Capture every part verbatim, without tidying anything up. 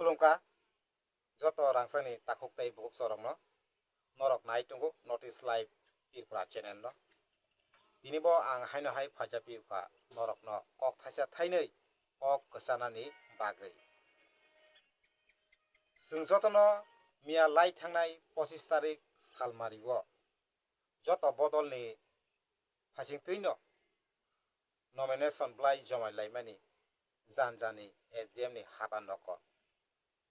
Khulumkha joto rangchakni takhuk tei bukhuk chorokno, norok nai tongo North East Live Tripura channel no. Tini bo ang haino hai phaijak phiyokha norokno kok thaisa thainwi kok kwchanani bagwi. Chwng jotono miya lai thangnai pochis tarik salmario joto bodolni phaisingtwino nomination bwlai jomai laimani janjani S D M ni haba nogo.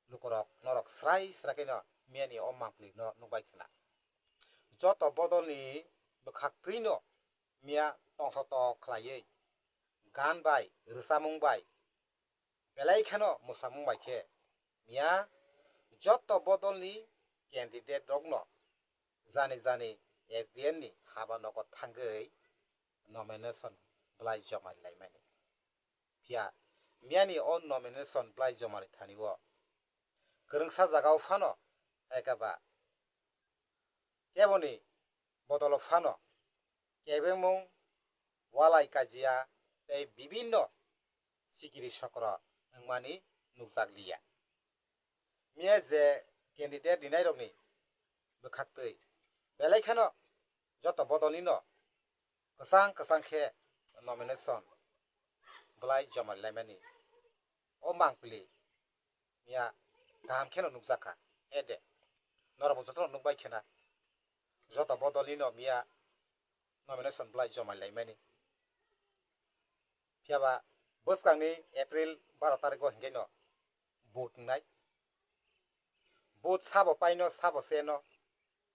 Lukurok norok srai srai kheno miyani o mangpili no nukbai khna. Joto bodolni bwkhaktwino miya tongthok tongthok khlaiwi gan bai rwchapmung bai belai kheno mwsamung bai khe miya joto bodolni candidate rokno jani jani S D M ni haba nogo thangwi nomination bwlai jomai laimani. Phiya miyani o nomination bwlai jomai thani o kwrwngsa jagao phano, hai khe ba keboni bodolo phano kebengmung, walai kajia tei bibinno sikiri sokro wngmani nukjak liya. Miya je candidate rinairokni bwkhaktwi belai kheno joto bodolnino kwchang kwchang khe nomination bwlai jomai laimani o mangpili miya kaham kheno nukjakha. Ede norokbo jotono nukbai khena joto bodolnino miya nomination bwlai jomai laimani. Phiyaba bwskangni April baro tariko hinkheno vote wngnai. Vote sabo paino sabo seno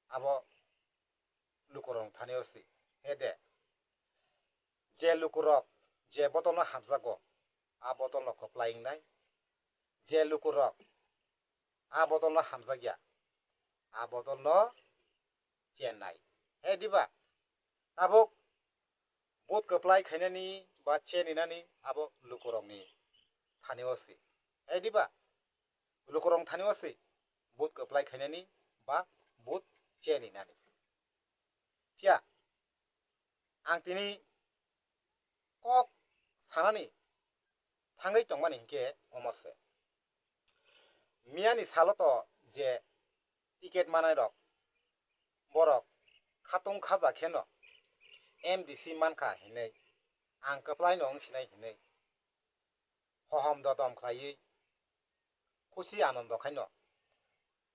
abo lukurok thani o si. Ede je lukurok je bodolno hamjakgo a bodolno kwplai wngnai. Je lukurok a bodolno hamjakya a bodolno chennai. He diba? Tabuk vote kwplai khainani ba cheninani abo lukurokni thani o si. He diba? Lukurok thani o si vote kwplai khainani ba vote cheninani. Phiya ang tini kok sanani thangwi tongmani hinkhe omo se. Miyani salo to je ticket manai rok borok khatung khaja kheno M D C mankha hinwi ang kwplai no wng sinai hinwi hohom dodom khlaiwi khusi anondo khaino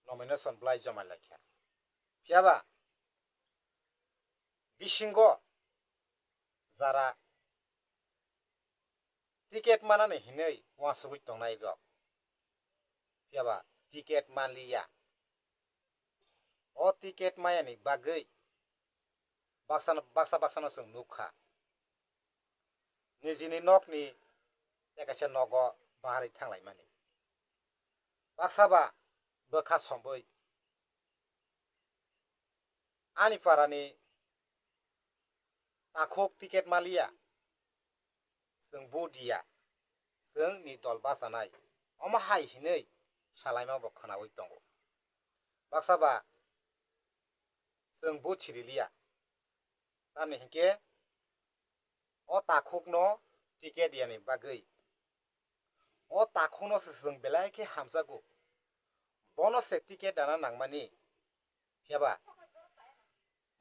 nomination bwlai jomai laikha. Phiyaba bisingo jara ticket manani hinwi uansugwi tongnai rok phiyaba ticket manliya. O ticket mayani bagwi baksa baksa baksano chwng nukha. Nijini nokni tei kaisa nogo baharwi thanglaimani. Baksa ba bwkha sombwi ani parani takhuk ticket maliya, chwng vote diya, chwng ni dol bachanai, omo hai hinwi salaima bo khwnawi tongo. Baksa ba chwng vote siriliya, tamni hinkhe o takhukno ticket diyani bagwi. O takhukno se chwng belai khe hamjago. Bono se ticket dana nangmani. Phiyaba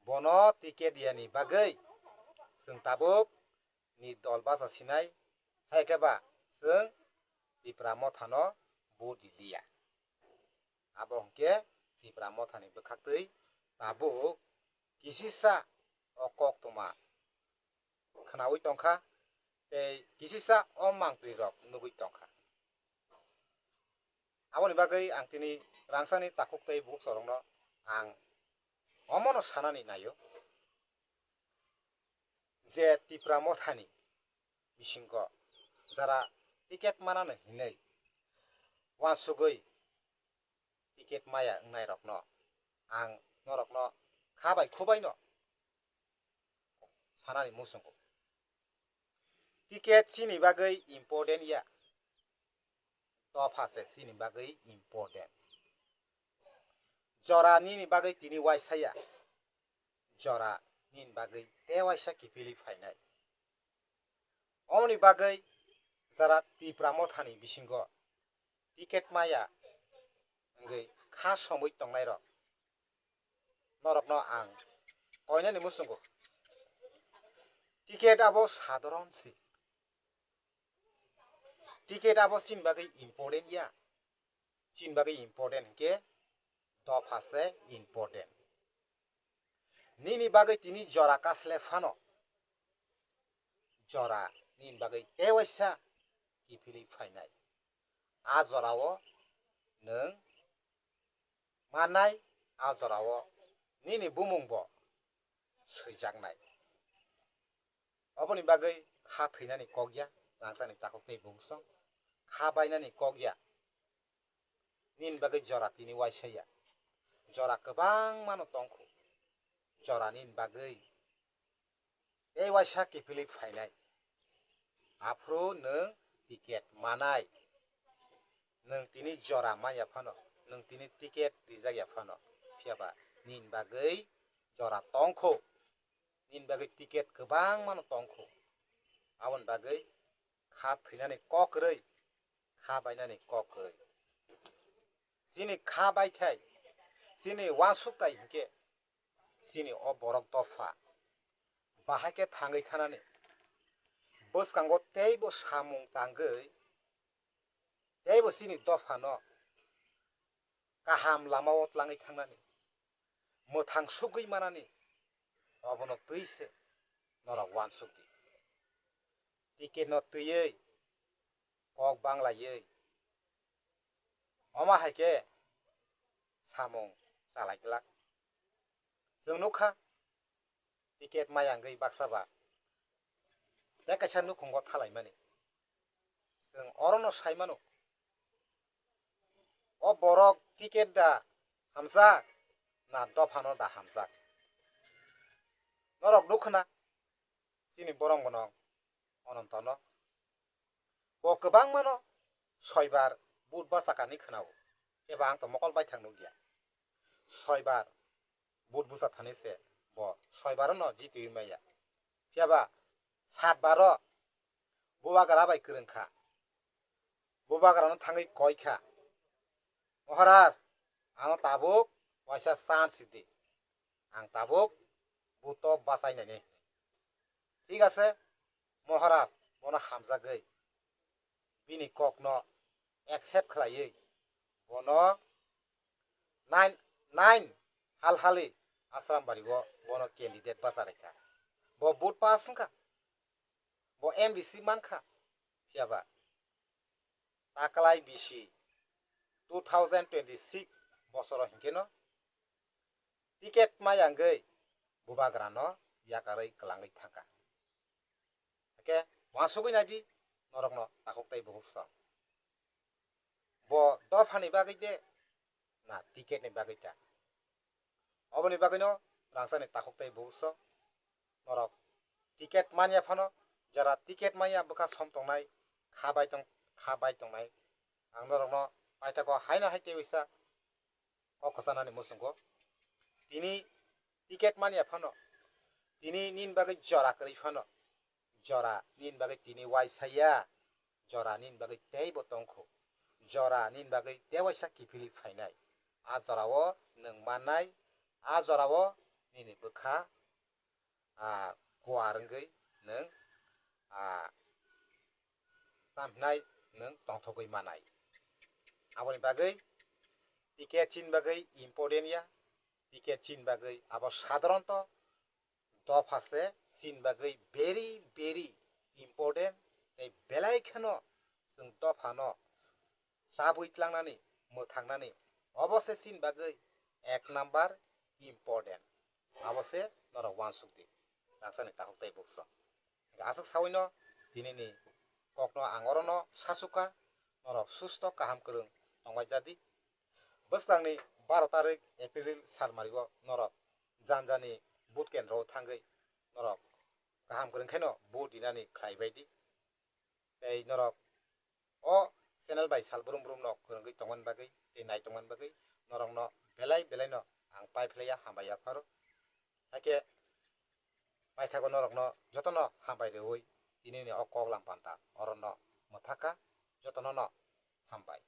bono ticket diyani bagwi chwng tabuk ni dol bacha sinai. Hai khe ba chwng Tipra Mothano vote riliya. Abo hwnkhe Tipra Mothani bwkhaktwi tabuk kisisa o koktwma khwnawi tongkha tei kisisa o mangpli rok nugwi tongkha. Aboni bagwi ang tini rangchakni takhuk tei bukhuk chorokno ang omono sanani naio je Tipra Mothani bisingo jara ticket manani hinwi uansugwi ticket maya wngnai rokno ang norokno kha bai khubaino sanani muchungo. Ticket chini bagwi important ya, dopha se chini bagwi important. Jora nini bagwi tini waisa ya, jora nini bagwi tei waisa kiphilwi phainai. Omoni bagwi jara Tipra Mothani bisingo ticket maya Kha somwi tongnai rok norokno ang koinani muchungo. Ticket abo sadharon se. Ticket abo chini bagwi important ya. Chini bagwi important hinkhe dopha se important. Nini bagwi tini jora kasle phano, jora nini bagwi tei waisa kiphilwi phainai. A jorao nwng mannai, a jorao nini bumung bo swijaknai. Oboni bagwi kha thwinani kok ya, rangchakni takhuk tei bungsong kha bainani kok ya. Nini bagwi jora tini waisa ya. Jora kwbangmano tongkhu. Jora nini bagwi tei waisa kiphilwi phainai. Aphuru nwng ticket manai. Nwng tini jora manya phano, nwng tini ticket rijak ya phano, phiyaba nini bagwi jora tongkhu. Nini bagwi ticket kwbangmano tongkhu. Aboni bagwi kha thwinani kok kwrwi, kha bainani kok kwrwi. Chini kha baithai, chini uansuktai hinkhe chini o borok dopha bahai khe thangwi thanani, bwskango teibo samung tangwi, teibo chini dophano kaham lamao tlangwi thangnani, mwthang sugwi manani, obono twi se norok uansuk di. Ticket no twiwi, kok banglaiwi, omo hai khe samung chalai glak. Chwng nukha, ticket maya wngwi baksa ba tei kaisa nukhungo thalaimani. Chwng orono sai mano, o borok ticket da hamjak na dophano da hamjak. Norok nukhwna chini borok bono Onontono. Bo kwbangmano soibar but bwchakani khwnao, eba ang to mokol baithang nukya. Soibar but bwchathani se bo soibaro no jitiwi maya. Phiyaba satbaro bubagra bai kwrwng kha. Bubagrano thangwi koi kha, "Maharaj, ano tabuk waisa chance di, ang tabuk buto bachainani." Thik ase, Maharaj bono hamjagwi bini kokno accept khlaiwi bono nine, nine hal hali Asrambari o bono candidate bacharaikha. Bo vote pass wngkha, bo M D C mankha, phiyaba taklai bisi two thousand twenty-six bosoro hinkhe no ticket maya wngwi bubagrano yakarwi kwlangwi thangkha. Hake uansugwi naidi norokno takhuk tei bukhuk song. Bo dophani bagwi de na ticket ni bagwi ta? Oboni bagwino rangchakni takhuk tei bukhuk song. Norok ticket manya phano, jara ticket manya bwkha som tongnai, kha bai tong, kha bai tongnai. Ang norokno paithago haino hai tei uisa kok kwchanani muchungo. Tini ticket manya phano, tini nini bagwi jora kwrwi phano, jora nini bagwi tini uaisa ya, jora nini bagwi teibo tongkhu, jora nini bagwi tei uaisa kiphilwi phainai. A jorao nwng mannai, a jorao nini bwkha ah, kuar wngwi nwng, ah, tamhinai nwng tongthogwi manai. Aboni bagwi ticket chini bagwi important ya, ticket chini bagwi abo sadharanto dopha se chini bagwi very, very important, tei belai kheno chwng dophano chabwi tlangnani, mwthangnani, obo se chini bagwi ek number important. Abo se norok uansuk di, rangchakni takhuk tei bukhuk song. Hwnkhe aswk sawino tinini kokno ang orono sachukha, norok susto kaham kwrwng tongbai jadi. Bwskangni baro tarik April salmario norok janjani vote kendro o thangwi norok kaham kwrwng kheno vote rinani khlaibai di. Tei norok o channel bai sal brum brum no kwrwngwi tongmani bagwi tei nai tongmani bagwi norokno belai belai no ang pai phlaiya, hambai yapharo. Hakhe paithago norokno jotono hambai rwui tinini o koklam panta orono mwthakha, jotono no hambai.